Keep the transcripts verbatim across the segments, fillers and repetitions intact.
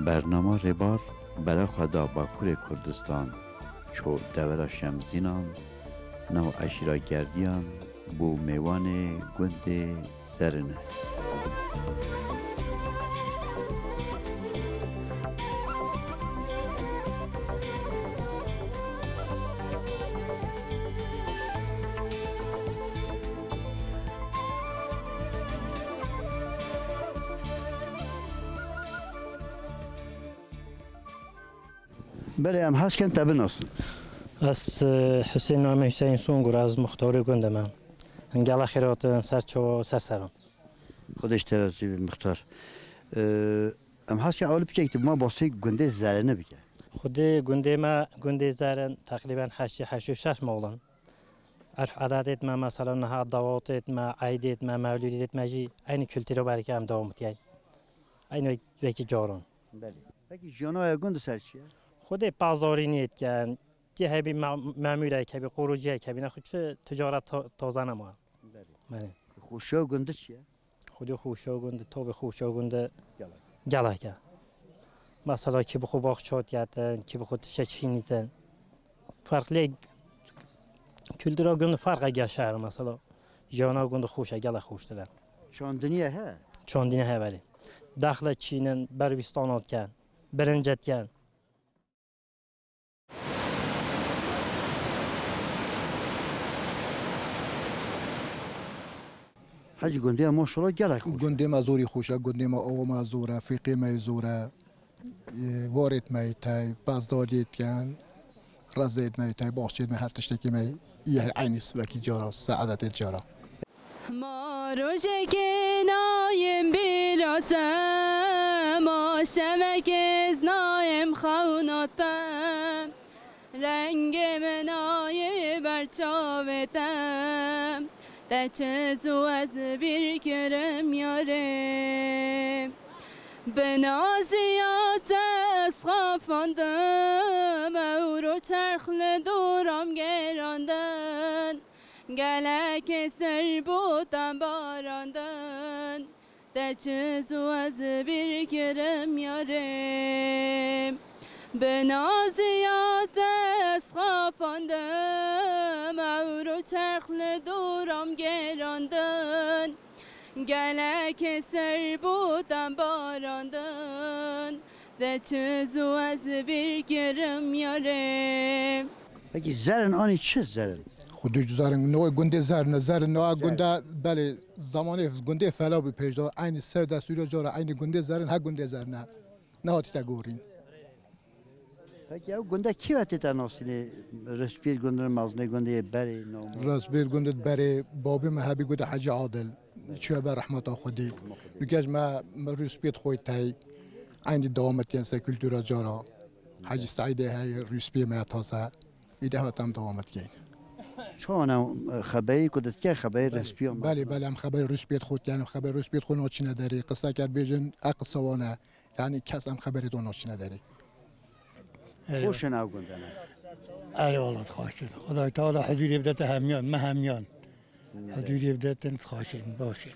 Bernama Rêbar bere xwe da Bakurê Kurdistan, çû devera Şemzînan, nav eşîra Gerdiyan, bû mêwanê gundê Zerine. Belê, em hez ken te binasin. Ez, e, Husên, namê Husên Sungur, ez muxtarê gundê me. Gela xêr hatin, ser çawa, ser seran. Xwedê ji te razî be, mixtar. E, em hez ken ewil piçek tu bi me basê gundê Zerine bike. Xwedê gundê me, gundê Zerin, teqrîben heştê, heştê û şeş mal in. Erf edetêt me, mesela niha dawatêt me, eydêt me, mewlûdêt me jî eynî kultûra berê em dewam dikeyn. Eynî wek-, wekî caran. Belê. Pekî jiyana we gund ser çi ye? Xwedê pazarîniyê dikin. Ti hebî me-, memûrek hebî, qorûciyek hebî, nexwe çi ticaret ta-, taze nema. Belê. Belê. Xweşiya gund çi ye? Xwedê xweşiya gund, tabî xweşiya gund gelek e. Gelek e. Mesela kî bi xwe baxça diyetin, kî bi xwe tiştek çînîtin. Ferq lê kultura gund ferq e gel şehir mesela. Jiyana gund xweş e, gelek xweştir e. Çandiniye he? Çandiniye he, belê. Dexle çînin, berwîstana dikin, birince dikin. Hecî, gundê me maşallah gelek xweş e. Gundê me zorî xweş e, gundê me awa me zor e, fîqê me zor e, e, warêt me tey, pezdariyêt ken, rezêt me tey, baxçêt me, her tiştekî me yê eynî sibekî cara, seadetê cara. Ma rojekê nayêm bîra te, ma şevekê ez nayêm xewna te. Rengê min nayê ber çavê te, te çi zû ez bîr kirim yarê. Bi naziya te ez xafandim, ewro çerx li doram gerandin. Gelekê ser bo te barandin, te çi zû ez bîr kirim yarê. Bi naziya te ez xapandim, ewro çerx li doram gerandin. Gelekê ser bo te barandin, te çi zû ez bîr kirim yarê. Pekî zerin anî çi zerin? Xwedê zerin, navê gundê zerin e, zerin nava gunda, belê, zamanê gundê fela bû pêşda, eynî sew destûra cara, eynî gundê zerin, he gundê zerin e. Nehatîte gorîn. Pekî ew gunda kî ve tête nasînê? Rûspiyê gundin, mezinê gundê yê berê, namo? Rûspiyê gundê berê, babê me hebî gundê Hecî Adil. Çûye ber rehmeta Xwedê. Rûkej me, me rûspiyê xwe tey. Eynî dewamet yên se kultura cara. Hecî Seîdê heye, rûspiyê me ya taze. Îde hat em dewamet keyn. Çawan ew, e, xeberî ku ditiken xeberî rûspiyê me? Belê, belê, em xeberî rûspiyê xwe dikin, em xeberî rûspiyê xwe naçine derê. Qise ker bêjin, e qise wan e. Yanî kes em xeberê to naçine derê. Erê. Xweş in ew gundene. Erê, wela xweş in. Xwedayê Teala huzûrê bide te hemiyan, me hemiyan. Huzûrê bide te xweş in, baş in.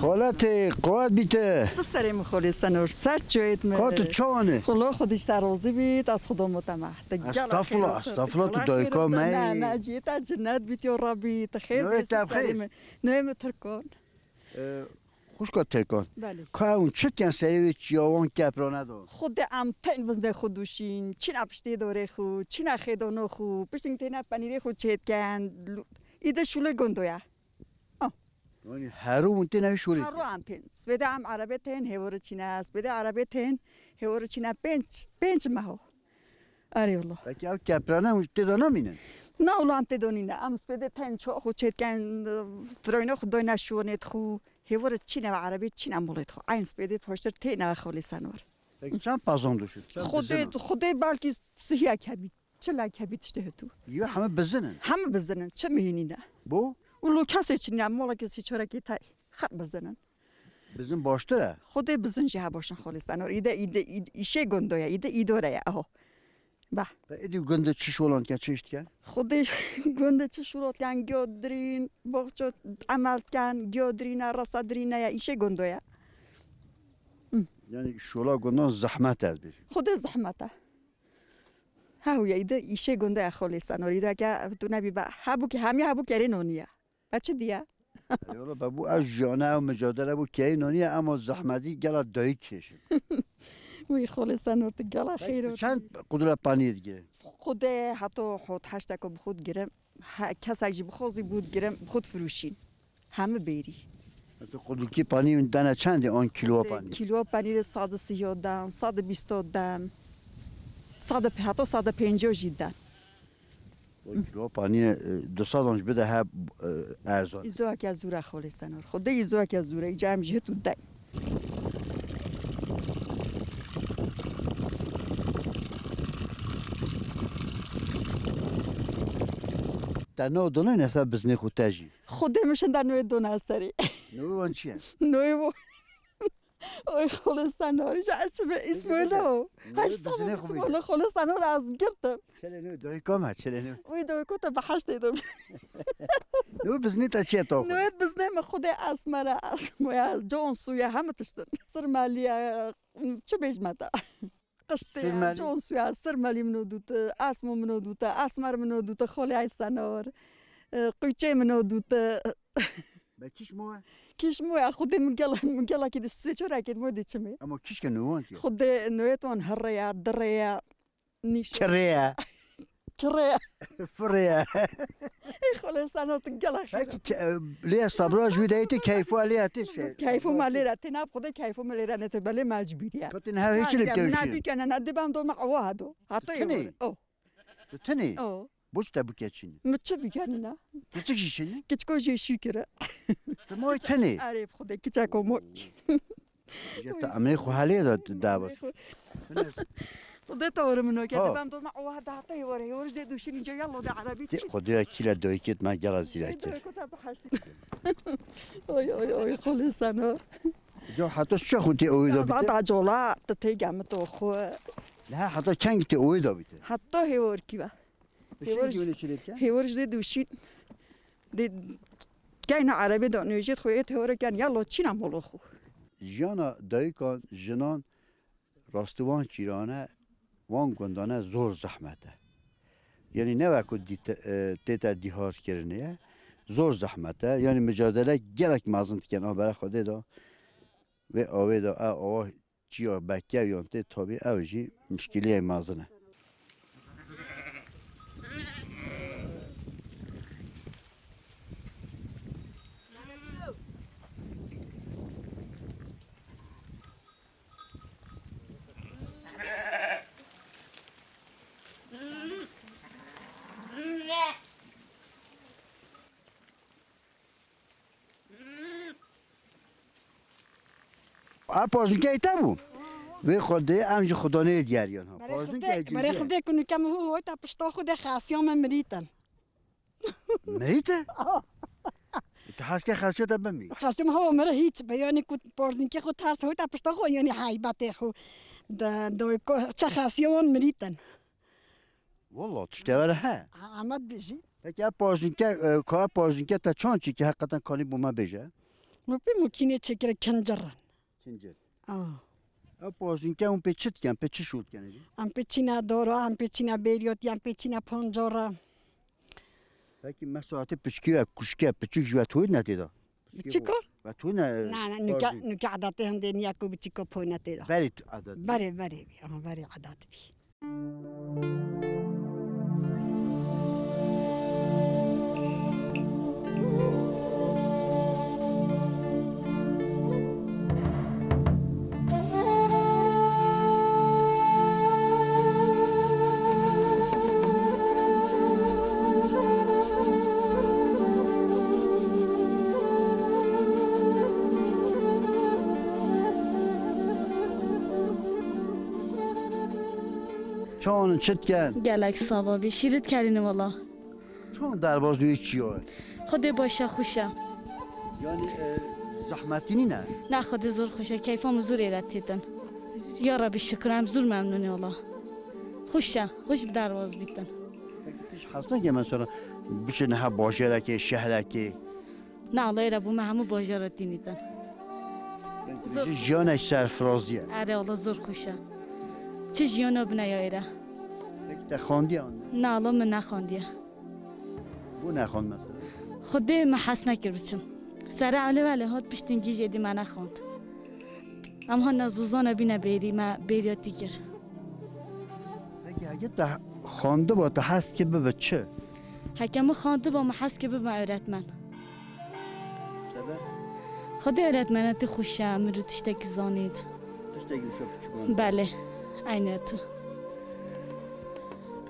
Xaletê, quwet bîte. Tu serê min xolê Senor, ser çûyêt min. Ka tu çawan e? Xulo xwe dîşte rozî bît, ez xudo muteme. Estağfurullah, estağfurullah, tu dayika me yî. Ne, ne, ciyê te cinnet bît, yo Rabbî, tu xêr bî, tu serê min. Navê min Tirkon. Ee, xwişka Tirkon. Belê. Ka ew çi tiyan serê wê çiyawan keprane do? Xwedê em tên biznê xwe duşîn, çîna piştê dorê xwe, çîna xêdono xwe, piştî têne penîrê xwe çêtken. Îde şûlê gondo ye. Ah. Yanî herû hûn têne şûrê Her tê. Ro an tên. Spêdê em erebê tên, hêwirê çîne. Spêdê erebê tên, hêwirê çîne pênc, pênc meho. Erê wala. Peki ev keprane hûn tê de namînin? Na wala em tê de nîne. Em spêdê tên çok û çêtken, firoyne xwe doyne şûnê xwe. Hêwirê çîne ve erebê çîne molê xwe. Eyn spêdê poştir têne ve xolê senor. Peki çend pazon duşu? Çend Xwedê, bizin o? Xwedê belkî sihiyek hebî. Çilek hebî tiştê hitu. Yo, heme bizin in. Heme bizin in. Çi mihînî ne? Bo? Û lo kesê çi ne? Molekê sî çorekê tay. Xet bizin in. Bizin baştir e? Xwedê bizin jî he baş in xolê senor. Îde, îde, îde, îşê gundo ye. Îde, îdore ye. Aho. Bah. Pe îdî gundê çi şolan diken, çi iş diken? Xwedê gundê çi şolan diken, giyo dirîn, boxço emel diken, giyo dirîne, rasa dirîne ye. Îşê gundo ye. Yanî şola gundan zehmet e ez bêjim. Xwedê zehmet e. Hew ye, îde îşê gundê ye xolê senor. Îde ke tu nebî be, hebû ki hemiya hebû kerê nonî ye. Be çi diye? Eyvallah, be bû ev jiyane, ev micadele bû kerê nonî ye, ema zehmetî gela dayik kêşin. Wî xolê senor tu gela Peki xêr tu ot. Çend qudra paniyê digire? Xwedê heto hot heşteko bi xwe digirim. He, kesek jî bi xwe zî bû digirim, bi xwe difirûşîn. Hemî bêrî. Mesela qudikî panî dane çendê on kîloa panî? Kîloa panîrê sed û sî dan, sed û bîst dan, sed û pe-, heta sed û pêncî jî dan. On kîloa panî, e, du sed an jî bide he, e, erzan. Îzoyeke zûre xolê senor. Xwedê îzoyeke zûre, îca em jî hitu dey. Te no done nese biznê xwe te jî. Xwedê min şinda noyê dona serê. Noyê wan çi ye? Noyê wan. Oy xolê senor. Ja ez çi be, ismolo. Noyê biznê xwe bîne. Ismolo xolê senor az girtim. Çelê noyê dayika me, çelê noyê. Oy dayika te bi heştê de. Noyê biznê te çi ye to xwe? Noyê biznê me xwedê esmer e, esmo ye, con suye, heme tiştin. Sirmeliye, çi bêjme te? Qiştê ye, Sirmelî. Con suya, sirmelî min o dûte, esmo min o dûte, esmer min o dûte, xolê ay senor. E, qûçê min o dûte. Be kîş mo e? Kîş mo ya, xwedê min gela, min gela kê de sê çorekê de mo de çimê. Ama kîş ke nuwan ki. Xwedê noyet wan herre ya, dirre ya. Nîşe. Kirê ye. Kirê ye. Firê ye. Ey xolê senor tu gela xêr. Peki ke-, e, lê sabra jû de te keyfo lê te şey. Keyfo ma lê re te nab xwedê keyfo ma lê re ne te belê mecbûrî ye. Katin ha hiç lê te. Na bikene na dibam dolma awa hado. Hato ye. Tenê? O. Tu tenê? O. Boç te bikeçîne? Mi çi bikenîne? Kiçik jî çîne? Kiçiko jî şükür. Tu moy tenê? Erê xwedê kiçeko moy. Ya te emrê xwe helê de dava. Xwedê te were min oke. Ha. Dibem doma o hada hata hêwar hêwar jî dê duşînî ce yallo de erebî çi. Xwedê kîle doykêt me gela zîreke. Doyko te bihaştî. Oy oy oy xolê senor. Ya heta çi xwe tê oyê de bite? Zada cola te tê gemito xwe. Ne heta keng tê oyê de bite? Heta hêwar kî be. Hêwar ji, hêwar ji dê dûşîn. Dê keyna erebê de nûjêt xwe yê tewre ken ya lo çîna molo xwe. Jiyana dayikan, jinan, rastî wan çîrane, wan gundane zor zehmet e. Yanî ne wek ku dîte-, e, tête dîhar kirinê ye, zor zehmet e. Yanî micadele gelek mezin dikin a bere Xwedê de. Vê awê de, ew awa Çiya bekev yan tê tabî ew jî mişkiliyek mezin e. A pajinkeyê te bû? Vê Xwedê em ji Xudanê diyariyan ha. Berê Xwedê, berê Xwedê ku nûke min hoyta pişta xwe de xasiya min mirîtin. Mirîte? Te hez ke xasiya te bimî? Xasiya min hewa mire hiç. Be yanî ku pajinkê xwe ters hoyta pişta xwe yanî heybetê xwe. De, de, çe xasiya wan mirîtin. Walla, tiştê were he. Amed bijî. Peki ev pajinkê, e, ka ev pajinkê te çan çî ki heqeten kanî bo me bêje? Min pê makînê çêkire kincir in. Kincir. Ah. Ev pajinkê hûn pê çi dikin, pê çi şûl dikin êdî? Em pê çîna dora, em pê çîna bêriyot, em pê çîna pancara. Peki mesela te piçkî ve kuşke, piçik ji we toyî ne tê de? Piçkî Piçik o? Ve toyî ne? Na, na, nuke, pajinkê. Nuke adetê hindê niye ku piçik o poyne tê de. Berê tu adet. Berê, berê, aha, berê adet bî. Çawan çi dikin? Gelek sava bî. Şîrit kerîne wala. Çawan derbaz wî çiyo? Xwedê baş e, xweş e. Yani, e, zehmetî nîne? Ne, xwedê zor xweş e. Keyfa min zor êre têtin. Ya Rebî şikir, em zor memnûn e wala. Xweş e. Xweş bi derbaz bîtin. Peki, tu hiç hez neke mesela biçin ha bajarekê, şehrekê? Na, Allahê re bû me hemû bajara tînîtin. Zor. Ji jiyanek serfirazî ye. Erê, Allah zor xweş e. Çi jiyana bine ya êre. Peki te xandiye an? Na, Allah min nexandiye. Bû nexand mesela? Xwedê me hez nekir biçim. Sere elê welê hat piştî gîj êdî me nexand. Em hana zozana bîne bêrî me bêriya tî kir. Peki heke te xandiba, te hez kir bibe çi? Heke min xandiba, min hez kir bibim öğretmen. Sebeb? Xwedê öğretmenetî xweş e, mirov tiştekî zanît. Tiştekî wişo piçûkan. Belê, eynî tu.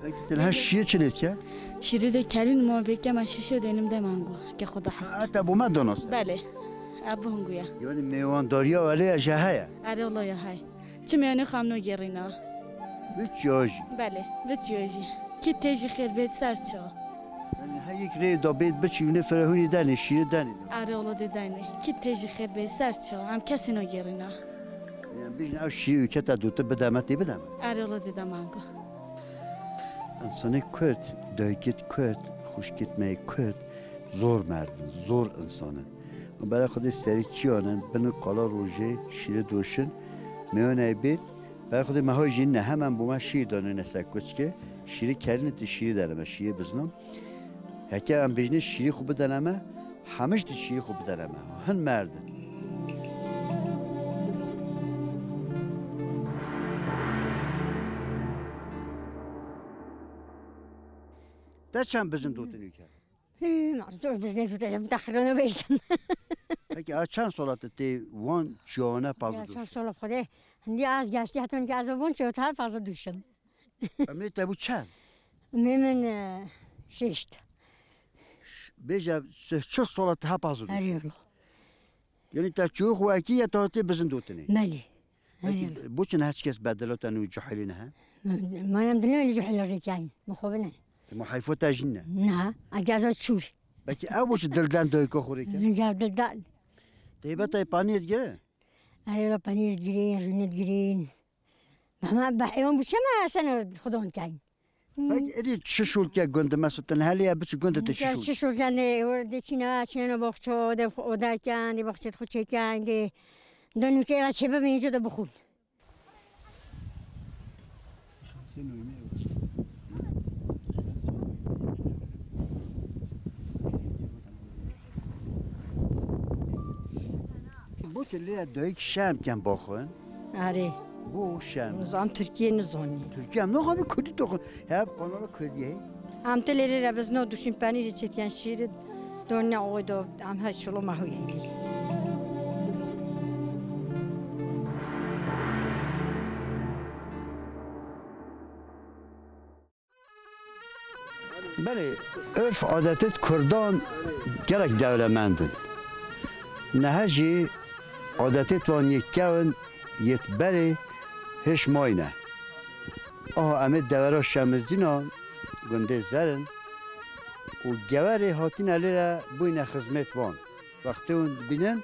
Peki tu niha şîrê çi lê dike? Şîrê de kerîn ma bêke me şişe dênim de mango, ke Xweda hez kir. Ete bo me donos. Belê, e bo hingû ye. Yani mêwandariya welê ye, je heye? Erê, wala ya hey. Çi meyane xam no gerîna. Vit yo jî. Belê, vit yo jî. Kî tê jî xêr bêt ser çawa. Yani her yek rê da bêt biçî, ne ferehûnî denê, şîrê denê. Erê, wala dê denê. Kî tê jî xêr bêt ser çawa. Em kesî no gerîna. Yani bijin ew şîrê û kete dû tu bideme, tê bideme. Erê, wala dê demango. Însanê Kurd, dayikêt Kurd, xwişkêt me yê Kurd, zor merdin, zor însan in. Û berê Xwedê serî çiyan in, bin qala rojê şîrê doşin, meyoney bêt, berê Xwedê me hay jî ne, hemen bo me şîrî danine ser koçkê, şîrê kerîne tê şîrî dene me, şîrê biznan. Heke em bêjinê şîrî xwe bidene me, hemiş dê şîrî xwe bidene me. Hin merdin. Te çend bizin dotin û ke? Hî, ma zor bizin dotin, te xirano bêjim. Peki, a çend sala te tê wan çiyane pazı Ya, çend doşin? Sala xwedê, hindi az geçti, heton ki az wan çiyane pazı doşim. Emrê te bû çend? Emrê min, e, şeşt. Ş-, bêje, se-, çil sola te ha pazir Erê dûşin. Wala. Yani te çû xwe ekî ya te hatê bizin dotinê. Belê. Peki, Erê wala. Bo çi niha hiç kes bedelo te nû cahilî niha? Ma em dilê li cahilî rêkayîn. Bi xwe bine. Te ma heyfo te jî ne? Na, ege ez çûr. Belkî ew bo çi dilden dayika xwe rêke? Nica dilden. Te hêbetay paniyê digire? Erê wala paniyê digirîn, rûnê digirîn. Hema bi heywan bû çema sen xudan keyn. Peki, êdî çi şûl ke gund, mesela, tu niha lê ya biçî gund, tu çi şûl? Çi şûl ke ne, o de çîna, çîna baxçe, de oda ken, de baxçe xwe çêken, de, de nûke ya çê bibin, de bixwin. Bo çi lê dayik şerm ken baxwin? Erê. Bo şerm. Nizam Tirkiye nizanî. Tirkiye em naxwin Kurdî toxin. Hep kanala Kurdî ye. Em ti lêrê re bizno duşin penîrê çêtiyen şîrî donya oy do em her şolo mahuyendî. Belê, urf adetêt Kurdan gelek dewlemend in. Niha jî adetêt wan yê kewin yêt berê hêş mayne. Aha, em ê dewera Şemidîna gundê Zer in û gewerê hatine lê re bûyne xizmêt wan. Wextê hûn dibînin,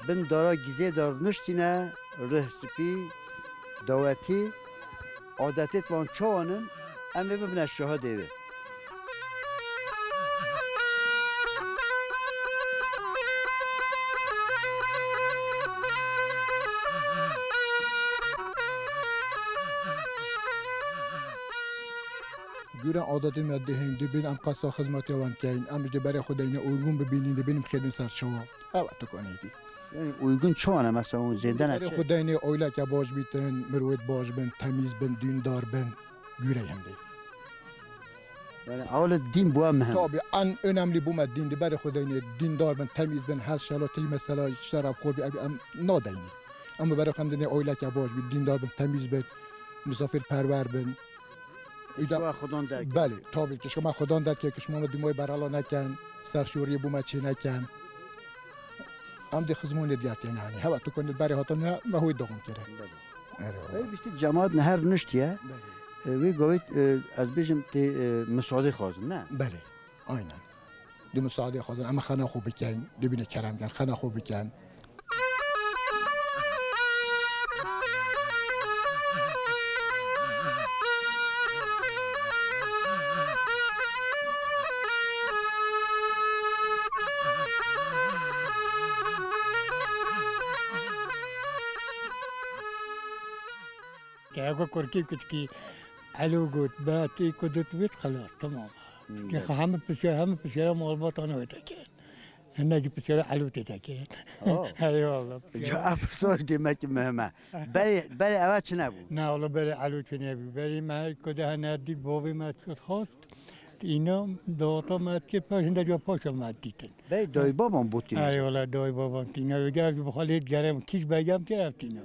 bin dara gîzê de rûniştîne, rih spî, dawetî, adetêt wan çawan in, em ê bibine şahidê wê. Gure adetê me dihên dibin, em qesta xizmetiya wan keyin, em ji berê xwe deyne uygun bibînin, dibînin xêdin ser çawa. Ew e tu konêtî. Yani uygun çawa ne mesela, hûn zêde ne Berê çi? Xwe deyne oyleke baş bîtin, mirwêt baş bin, temîz bin, dîndar bin, gure hindê. Yani awle dîn bû em hem. Tabi, en önemli bû me dîn, di berê xwe deyne dîndar bin, temîz bin, her şelatî mesela şeref xwe bi ev em nadeyne. Em berê xwe em dine oyleke baş bin, dîndar bin, temîz bin, misafirperwer bin. Îda Şuwa xudan derkê. Belê, tabi, kişka me xudan derkê, kişma me dîmayê berala neken, serşoriyê bû me çê neken. Em dê xizmonê diya têne, hani, hewa tu konê berê hatine, me hoy doğum kere. Belê. Erê, wala. Belê, işte cemaat ne her niştiye. Belê. E, wê gavê, e, ez bêjim tê, e, misadê xwazin, ne? Belê, aynen. Dê misadê xwazin, em xena xwe bikin, dê bîne kerem kin, xena xwe bikin. Ke ego kurkî kuçkî elo got, be tê ku dit wit, xelas, tamam. Hmm, Ke evet. Heme pisyar, heme pisyara malbatana wê te kirin. Hinekî pisyara elo tê te kirin. Oh. Eyvallah. Ca ev sor demek ki mühim e. Berê, berê eva çi nebû? Na, wala berê elo çi nebû. Berê me ku de hene dî bavê me xwest. Îna dawata me dikir, paş hinde ca paşa me dîtin. Bey, daybaban bû tîna. Ay wala daybaban tîna. Eger ji bi xwe lê digerim, kî ji begem kir ev tîna.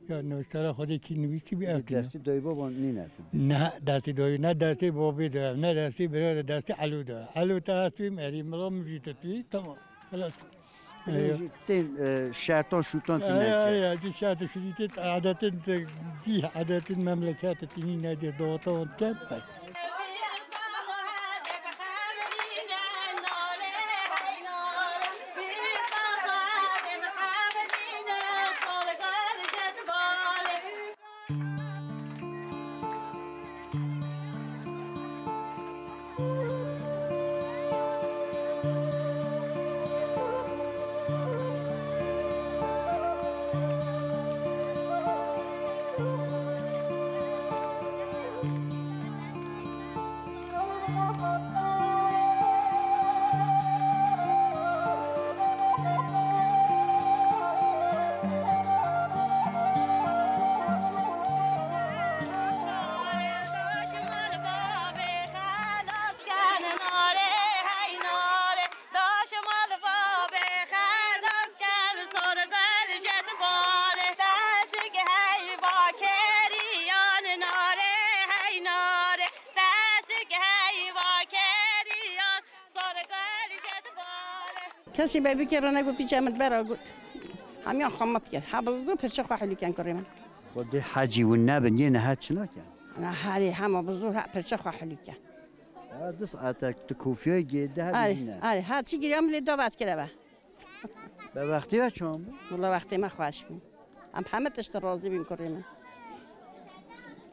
Ya nivîskara Xwedê kî nivîsî bi ev tîna. Destî daybaban nîne tu. Ne destî dayî, ne destî babî de, ne destî birê de, destî Elo de. Elo te hestî merî, mira min jî te tî, tamam. Xelas. Eyo. Tên, e, şertan şûtan tîne. Ay, ay, ay, di şertan şûtan, adetên te, gî adetên memleketê tînî ne de dawata wan ken. Kesî bebîkê re negot, pîça min bera got. Hemiyan xemet kir. Ha bizû pirçe xwe hilîken kurê min. Xwedê hecî win nebin, yê niha çi nakin? Ana herê hema bizû ha pirçe xwe hilîken. Ha, di saetek tu kofiyayê gê de hebî Arê, ne? Arê, ha çi giriya min lê davet kireve. Be wextê we çawan bû? Wala wextê me xweş bû. Em heme tişt razî bîn kurê min.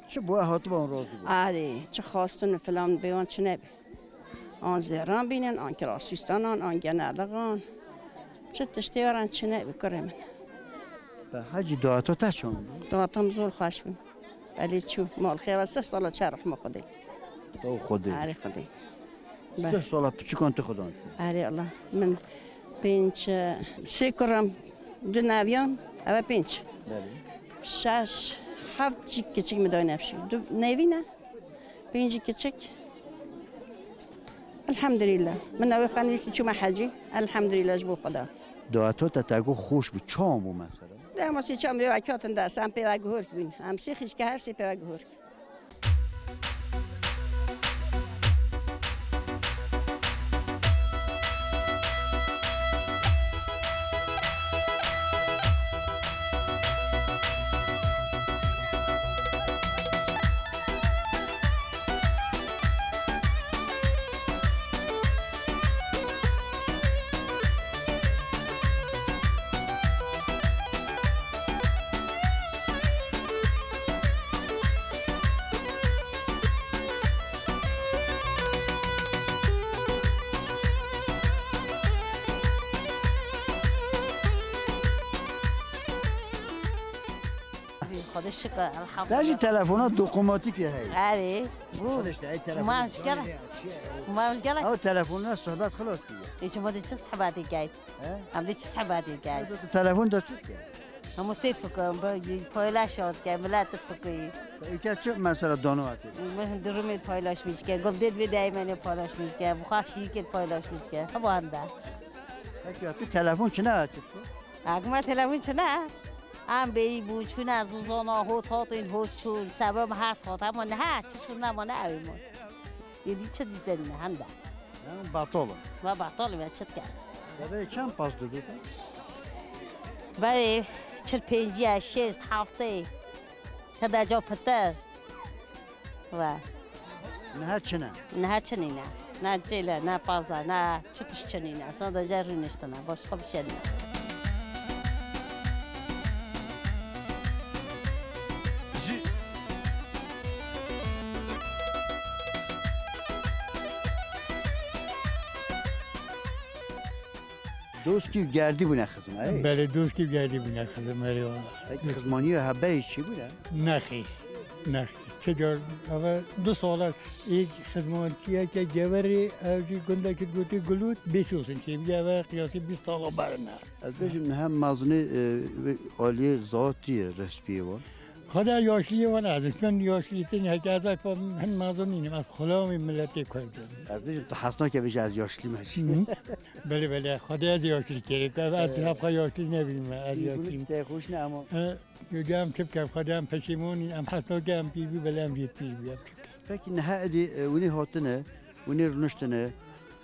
Çi bû, hatibû wan razî bû? Arê, çi xwestin û filan bê wan çi nebî. An zêran bînin, an kirasîstanan, an geneligan. Çi tiştê we re çi nebî kurê min. Be hecî daweta te çawan bû? Daweta min zor xweş bû. Belê çû. Mal xêra sih sala çar rehma Xwedê. Ew Xwedê. Arê Xwedê. Be. Sih sala piçikan tu Xwedan. Arê Allah. Min pênc, e, sê kuram, du neviyan, eve pênc. Belê. Şeş, heft jî kiçik min dayne pişî. Du nevî ne? Pêncî kiçik. Elhamdülillah. Min ew xwe nivîsî çûme hecî. Elhamdülillah ji bo Xweda. Daweta te te got xweş bû. Çawan bû mesela? Dema sê çam rê wek hatin dest. Em pê ve guhurk bûn. Em sê xîşke her sê pê ve guhurk. Xwedê şikir, elhamdülillah. Te jî telefona dokunmatîkê heye. Erê, bû. Xwedê işte, ey telefon. Ma ji gel-, ma ji gel-, Ew telefona sohbet xilas diye. Ê, ji ma de çi sohbetê key? He? Em dê çi sohbetê key? Tu telefon de çi dikin? Hemû tê fikirin, bi-, paylaş dikin, millet fikirî. Îke çi mesela dano ate? Min durumê paylaşmış ke, gul dê bi daymenê paylaşmış ke, bu xaşî ke paylaşmış ke. Heba hende. Peki ya, tu telefon çi ne açık? Akma telefon çi ne? Em bêyî bûn, çûne zûzana, hot hatin, hot çûn, sebra me her hat, hema niha çi çûn nema ne ew mon. Êdî çi dîtin me hemda. Yani batal in. Me batal me çi dikir. Berê çend pas didîtin? Berê çil pêncî ye, şêst, heftê. Tedaca pitir. Ve. Niha çi ne? Niha çi nîne. Ne cêle, ne paza, ne çi tişt çi nîne. Sadece rûniştine, başka bir şey nîne. Ji- Doskî û gerdî bûne xizm, erê? Belê, doskî û gerdî bûne xizm, erê wala. Peki xizmaniya he berê çi bûne? Nexîr, nexîr. Çi car eve du sala ê xizmantiyeke geverê ev jî gundekî gotî Gulût, Bêsosin çêbûye, eve qiyasî bîst sala berine. Ez bêjim niha mezinê, e, aliyê zatî ye, respiyê wan. Xwedê yaşliyê wan ez, çend yaşlî tên heke ez ay pa hin mezin nînim, ez xulamê miletê Kurd im. Ez bêjim tu hes nake bêje ez yaşlî me jî. Hı. Belê, belê, Xwedê ez yaşlî kêrê, ez, e, hevxa yaşlî nebînim, ez, e, yaşlî. Tiştê xweş ne ama. E, Em çi bikin, Xwedê em peşîmon in, em hes nake em pîr bî, belê em jê pîr bî, em çi bikin. Pekî niha êdî, e, winê hatine, winê rûniştine,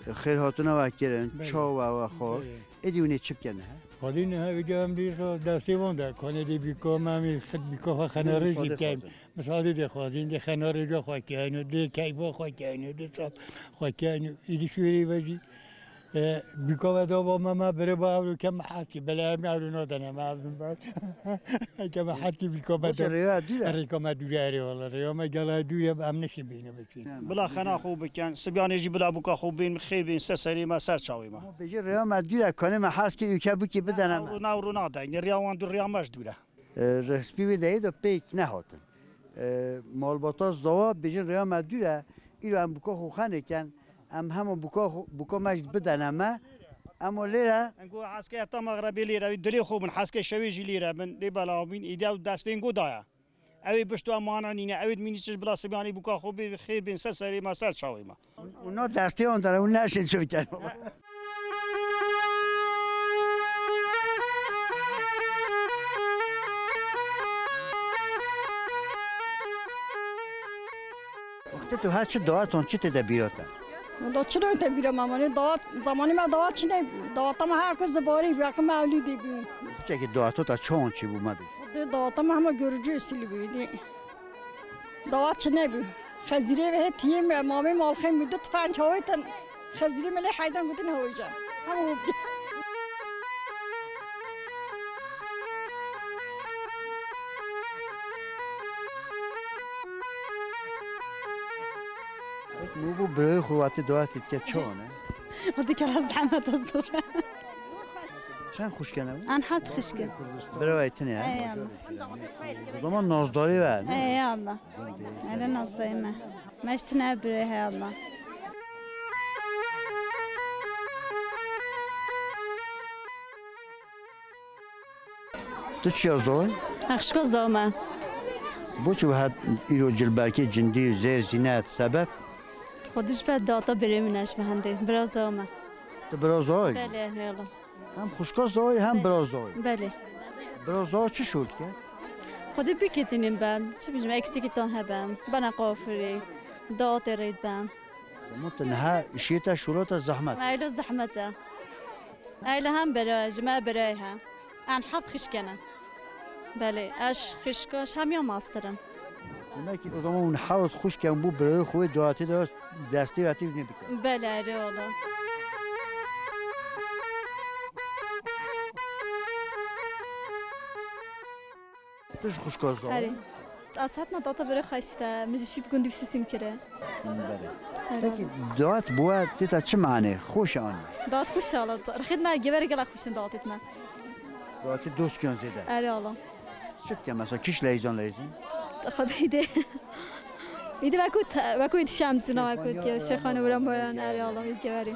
e, xêrhatina we kirin, belê, çawa we xwar. Belê. Êdî winê çi bikin niha? Xwedî niha êdî em dî destê wan de, kanê dê bîka me, em ê xit bîka xwe xenarê jî bikin. Misadê dê xwazin, dê xenarê jî xwe keyno, dê keyfa xwe keyno, dê sap xwe keyno. Êdî şûrê ve jî, e, bîka ve da ba me, me bire ba ewro ke me hetî, belê em ewro nadene me, em bin baş. Ke me hetî bîka me da. Rêya dûr e? Rêka me dûr e, erê wala. Rêya me gela dûr e, em nişîn bîne biçîn. Bila xena xwe bikin, sibyanê jî bila bûka xwe bên, xêr bên, ser serê me, ser çavê me. Bêjî rêya me dûr e, kanê me hes ke ûke bûkî bidene me. Nav rû, nav rû nade. Rêya wan dûr, rêya me jî dûr e. E, rehspî wê deyê de pêk nehatin. E, malbata zawa bêjin rêya me dûr e, îro em buka xwe xenê ken, em hema buka xwe, buka me jî bidene me. Ema lêre. Em ku heske heta mexrebê lêre, wî dilê xwe bin, heske şewê jî lêre bin, lê bela bin, îdî ew destên ku daye. Ew ê bişto em mana nîne, ew ê dimînî çi ji bila sibyanê buka xwe bê xêr bên ser serê me, ser çavê me. Û no destê wan dere, hûn neşên çi bikin. Wextê tu her çi dawetan çi tê de bîra te? Wala çi ne te bîra me, manê dawat, zamanê me dawat çi ne, dawata me her ku zibarî bû, ku mewlîdê bû. Piçekî dawata te çawan çi bû me bê? Dê dawata me hema görücü usulü bû, dê. Dawa çi nebû. Xezîrê ve hê tiyê me, mamê malxê min du tifeng hawêtin. Xezîrê me lê heydan gotin hawêja. Hema wê. Nû bû birayê xwe watê dawa tê dike çawan e? O dikara zehmeta zor e. Çend xwişk hene? An heft xwişk e. Birayê tine ye? Ey Allah. O zaman nazdarî ver, ne? Ey Allah. Hele nazdarî me. Me ji tine birayê heye Allah. Tu çiya zoy? Xwişka zoy me. Boçi wiha îro cilberkê cindî, zêr, zînet, sebeb? Xwedî ji ber data birê min e ji me hendê. Bira zoy me. Tu bira zoy? Belê, hêlo. Hem xwişka zoy, hem bira zoy. Belê. Bira zoy çi şol dike? Xwedî bikîtînin ben. Çi bîjim, eksikî ton heben. Bana qafirî. Datê rêd ben. Ama tu niha işê te şola te zehmet. Eylo zehmet e. Eylo hem bira, ji me birayê he. An heft xişkene. Belê, ez xişka ji hemiya mastir im. Demek ki o zaman hûn hewt xwişk in, bû birayê xwe wê dawetê de destê wetê hûn ê bikin. Belê, erê wala. Tu ji xwişka zor. Erê. Ez hatime data bere xwe işte, min ji şîp gundî sîsim kire. Belê. Peki, dawet bo we tê te çi mane? Xweş anî? Dawet xweş e, Allah. Rexêt me, geverê gela xweş in dawetêt me. Dawetê doskiyan zêde? Erê, Allah. Çi dike mesela? Kîş leyzan leyzin? Xwedê de. Îdî wekû te-, wekû îdî şemzina wekû dike. Şêxane Uran Boyan, erê, Allah, îdî geverê.